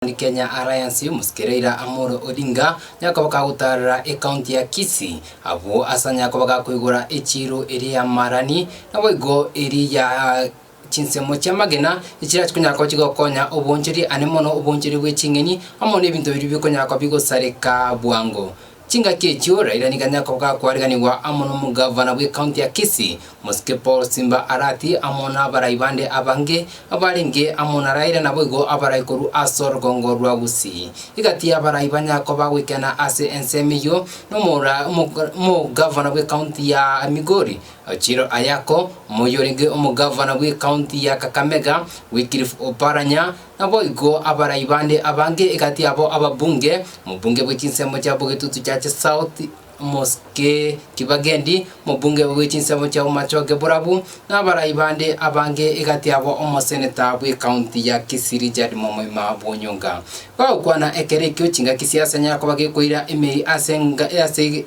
Kenya Alliance Omosike Raila Amolo Odinga nyakoba kagotarera ecounty ya Kisii abwo ase nyakoba gakoigora echiiro eria ya Marani naboigo eria ya chinsemo chiamagena echirachi konyara koba chigokonya obonchori ane mono obonchori bwe ching'eni amo nebinto biria bikonyara koba bigosareka bwango. Chingaki echio Raila nigo anyare koba gakwariganigwa amo nomogavana bw'ecounty ya Kisii, Mosike Paul Simba Arati amo nabarai bande abange abarenge amo na Raila naboigo abarai korwa ase orogongo rwa Gusii. Egati y'abarai banyare koba goikana ase ensemo eyio nomogavana bw'ecounty ya Migori, Ochilo Ayako, omoyio orenge omogavana bw'ecounty ya Kakamega, Wycliffe Oparanya, Naboigo abarai bande abange egati yabo ababunge, omobunge bwe chinsemo chia Bogetutu Church South, Mosike Kibagendi, omobunge bwe chinsemo chia Bomachoge Borabu, na abarai bande abange egati yabo omoseneta bw'ecounty ya Kisii Richard Momoima Bwonyonga. Bagokwana ekero ekio chingaki siasa nyara koba gekoira emeri ase ase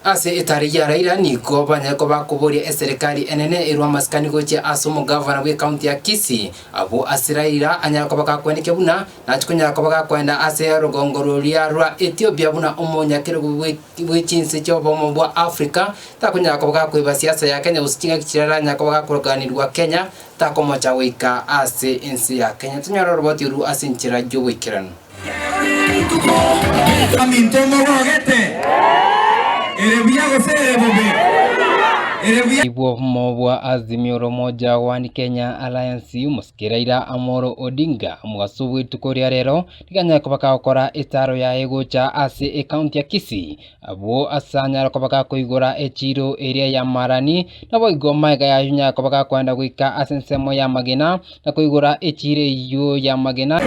Ase etari ya Raila nigo banyare koba koboria eserekari enene erwe amasikani gochia ase omogavana bw'ecounty ya Kisii abwo ase Raila anyare koba gakwenekia buna nachi konyara koba gakoenda ase orogongo roria rwa Ethiopia buna omonyakerogo bwe chinse chiobomo bwa Africa takonyara koba gakoiba siasa ya Kenya gose chingaki chiria aranyare koba gakoganirwa Kenya takomocha goika ase ense ya Kenya. Tonyore oroboti orwo ase enchera y'oboikeranu. Aminto mogogete? Ere buya gose ere bobe? Ere buya. Bw'obomo bwa Azimio la Umoja One Kenya Alliance, Omosike Raila Amolo Odinga, omogaso bw'rituko ria rero nigo anyare koba kagokora etaro yaye gocha ase ecounty ya Kisii, abwo ase anyare koba gakoigora echiiro eria ya Marani, naboigo magega yaye onyare koba gakoenda goika ase ensemo ya Magena, na koigora echiiro eyio y'amagena.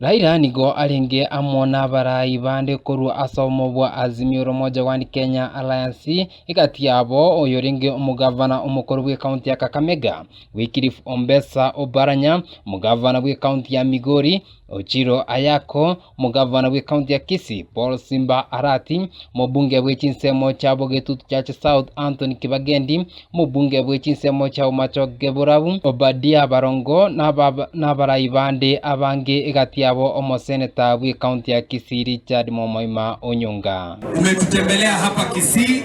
Raila nigo arenge amo nabarai bande korwa ase obomo bwa Azimio la Umoja One Kenya Alliance, egati yabo oyorenge omogavana omokoro bw'ecounty ya Kakamega, Wycliffe Ombesa Oparanya, omogavana bw'ecounty ya Migori, Ochilo Ayako, omogavana bw'ecounty ya Kisii, Paul Simba Arati, omobunge bwe chinsemo chia Bogetutu Church South, Anthony Kibagendi, Omobunge bwe chinsemo chia Bomachoge Borabu, Obadia Barongo, na abarai bande abange egati yabo omoseneta bw'ecounty ya Kisii Richard Momoima Onyonga. Umetutembelea hapa Kisii,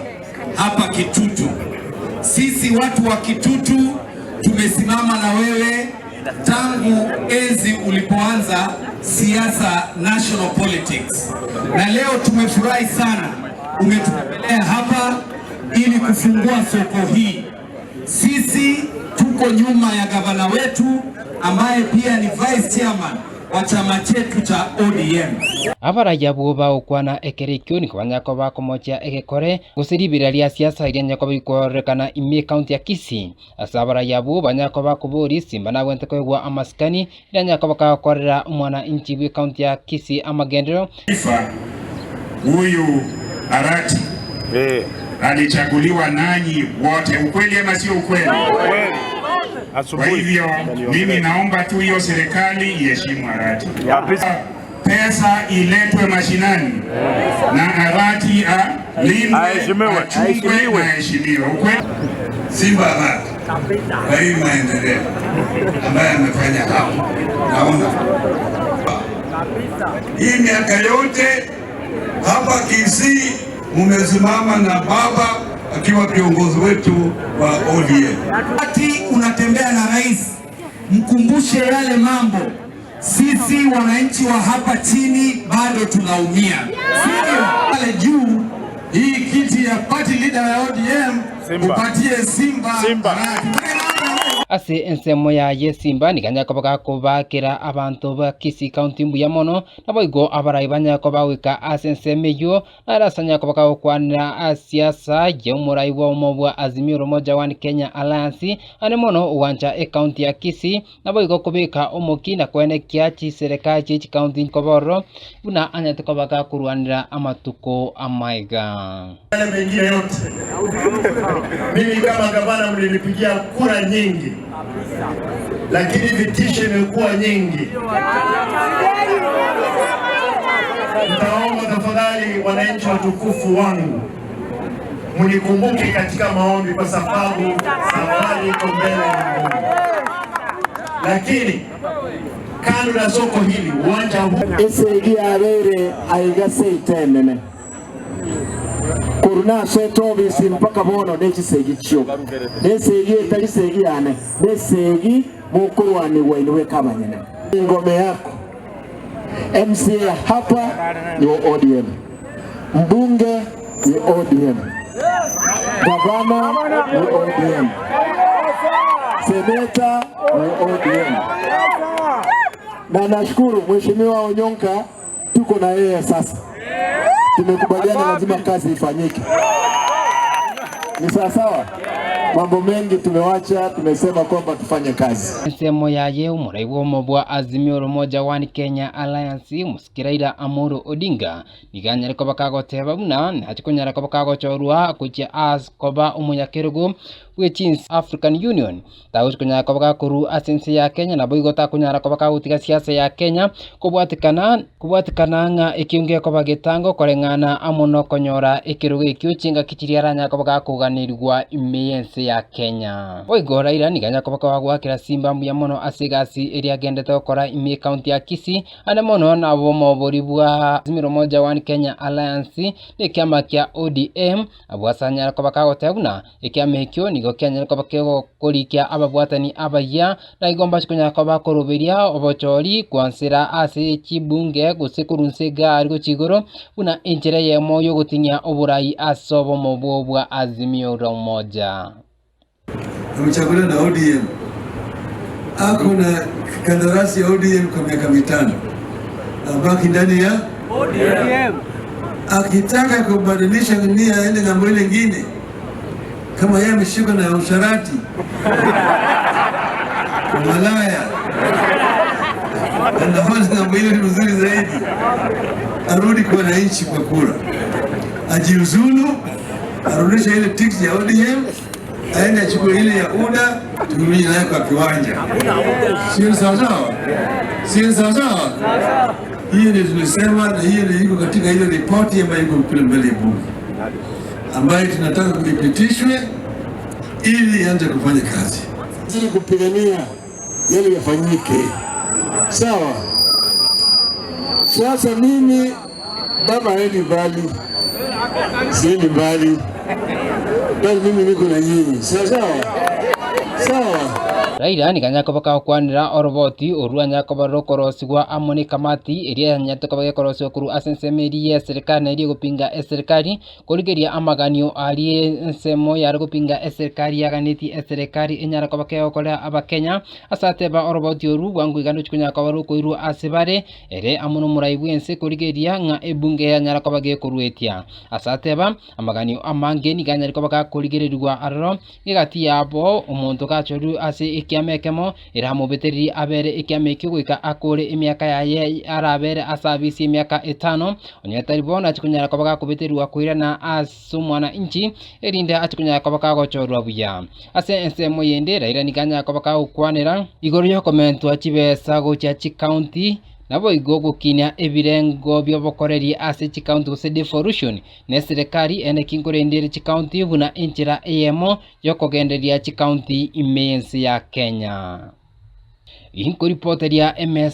hapa Kitutu. Sisi watu wa Kitutu tumesimama na wewe tangu enzi ulipoanza siasa national politics, na leo tumefurahi sana umetutembelea hapa ili kufungua soko hii. Sisi tuko nyuma ya gavana wetu ambaye pia ni vice chairman wa chama chetu cha ODM. Abarai abwo bagokwana ekero ekio nigo banyare koba bakomochia egekore, gose ribera ria siasa eria rinyare koba rikororekana ime ekaunti ya Kisii. Ase abarai abwo banyare koba bakoboria Simba nagwenerete koegwa amasikani, eria anyare koba kagokorera omwananchi bw'ekaunti ya Kisii amagenderero. Taifa huyu Arati alichaguliwa nanyi wote, ukweli ama sio ukweli? Kwa hivyo mimi naomba tu hiyo serikali iheshimu Arati, pesa iletwe mashinani na Arati alindwe, achungwe na aheshimiwe. Ukweli Simba Arati kwa hii maendeleo ambayo amefanya hapa, naona hii miaka yote hapa Kisii mumesimama na baba akiwa kiongozi wetu wa ODM. Wakati unatembea na rais, mkumbushe yale mambo. Sisi wananchi wa hapa chini bado tunaumia, sio pale juu. Hii kiti ya party leader ya ODM upatie Simba, Simba. Ase ensemo yaye Simba nigo anyare koba gakobakera abanto ba Kisii County mbuya mono, naboigo abarai banyare koba goika ase ensemo eyio, nere ase anyare koba gagokwanera asiasa y'omorai bw'obomo bwa Azimio la Umoja One Kenya Alliance, ande mono ogwancha ecounty ya Kisii, naboigo kobeka omoki na koenekia chiserekari chie chikaunti nkoba ororo, buna anyarete koba gakorwanera amatuko amaiga. Yale mengine yote, mimi kama gavana mlinipigia kura nyingi. lakini vitisho imekuwa nyingi. Nitaomba tafadhali, wananchi watukufu wangu, mnikumbuke katika maombi, kwa sababu safari iko mbele ya Mungu. Lakini kando na soko hili, uwanja huu Esegi yabeire aiga seito enene korwa nasoete obisi mpaka bono ne chisegi chioka nesegi etari segi yane nesegi mokorwanigwa inwe abanyene ngome yako MCA hapa ni wa ODM, mbunge ni ODM, gavana ni ODM, seneta ni ODM. Na nashukuru Mheshimiwa Onyonka, tuko na yeye sasa, tumekubaliana lazima kazi ifanyike. Ni sawa sawa. Mambo mengi tumewacha, tumesema kwamba tufanye kazi. Ensemo yaye omorai bwa bwa Azimio la Umoja One Kenya Alliance Omosike Raila Amolo Odinga nigo anyare koba kagoteba buna nachi konyara koba kagochorwa gochia as koba omonyakerogo bwe chinse African Union tagochi konyara koba gakorwa ase ense ya Kenya nabo igo takonyara koba kagotiga siasa ya Kenya kobwatekana kobwatekana ng'a ekio ngekoba getango koreng'ana amo na okonyora ekerogo ekio chingaki chiria aranyare koba gakoganeriwa ime ya ense ya Kenya. Boigo Raila nigo anyare koba kagoakera Simba mbuya mono ase egasi eria agendete gokora ime ekaunti ya Kisii ande mono nabo omobori bwa Azimio la Umoja One Kenya Alliance na ekiama kia ODM abwo ase anyare koba kagoteba buna ekiama ekio nigo kianyare koba kegokorikia ababwatani abayia na igo mbache konyara koba bakoroberia obochori kwanzera ase chibunge gose korwa nse egari gochia igoro buna enchera eyemo yogoting'ia oborai ase obomo bwo bwa Azimio la Umoja. Amechaguliwa na ODM, ako na kandarasi ya ODM kwa miaka mitano, abaki ndani ya ODM. Akitaka kubadilisha nia aende ng'ambo ile ingine, kama yeye ameshikwa na usharati malaya, anaona ng'ambo ile ni mzuri zaidi, arudi kwa wananchi kwa kura, ajiuzulu, arudishe ile tikiti ya ODM, aende achukue ile ya UDA, turudie nayo kwa kiwanja. Sio sawa sawa? Sio sawa sawa? Hiyo ndio tulisema, na hiyo ndio iko katika ile ripoti ambayo iko kule mbele ya bunge, ambayo tunataka kuipitishwe ili ianze kufanya kazi. Zidi kupigania yale yafanyike, sawa. Sasa mimi baba haendi mbali, siendi mbali, bali mimi niko na nyinyi, sawa sawa sawa. Raila nigo anyare koba kagokwanera oroboti orwo anyare koba rokorosigwa amo na ekamati eria yanyarete koba gekorosiwa korwa ase ensemo eria ya eserikali na eria egopinga eserikali korigeria amaganio aria ensemo yare gopinga eserikali yaganetie eserikali enyare koba kegokorera abakenya ase ateba oroboti oru bwango iga ndochi konyara koba rokoirwa ase bare ere amo na omorai bwa ense korigeria ng'a ebunge yanyara koba gekoruetia ase ateba amaganio amange nigo anyare koba gakorigereriwa aroro egati yabo omonto gachorwa ase ekiama ekemo eramobetereri abere ekiama ekio goika akore emiaka yaye arabere ase abisi emiaka etano onye tari bono achikonyara koba gakobetererwa koirana ase omwananchi erinde achikonyara koba kagochorwa buya ase ensemo yende Raila nigo anyara koba kagokwanera igoro yokomentwa chibesa gochia chikaunti nabo igo gokinia ebirengo byobokoreri ase chikaunti gose devolution na eserekari ene kinkorendere chikaunti buna enchera eyemo yokogenderia chikaunti ime ense ya Kenya. Inkoripoteria MS.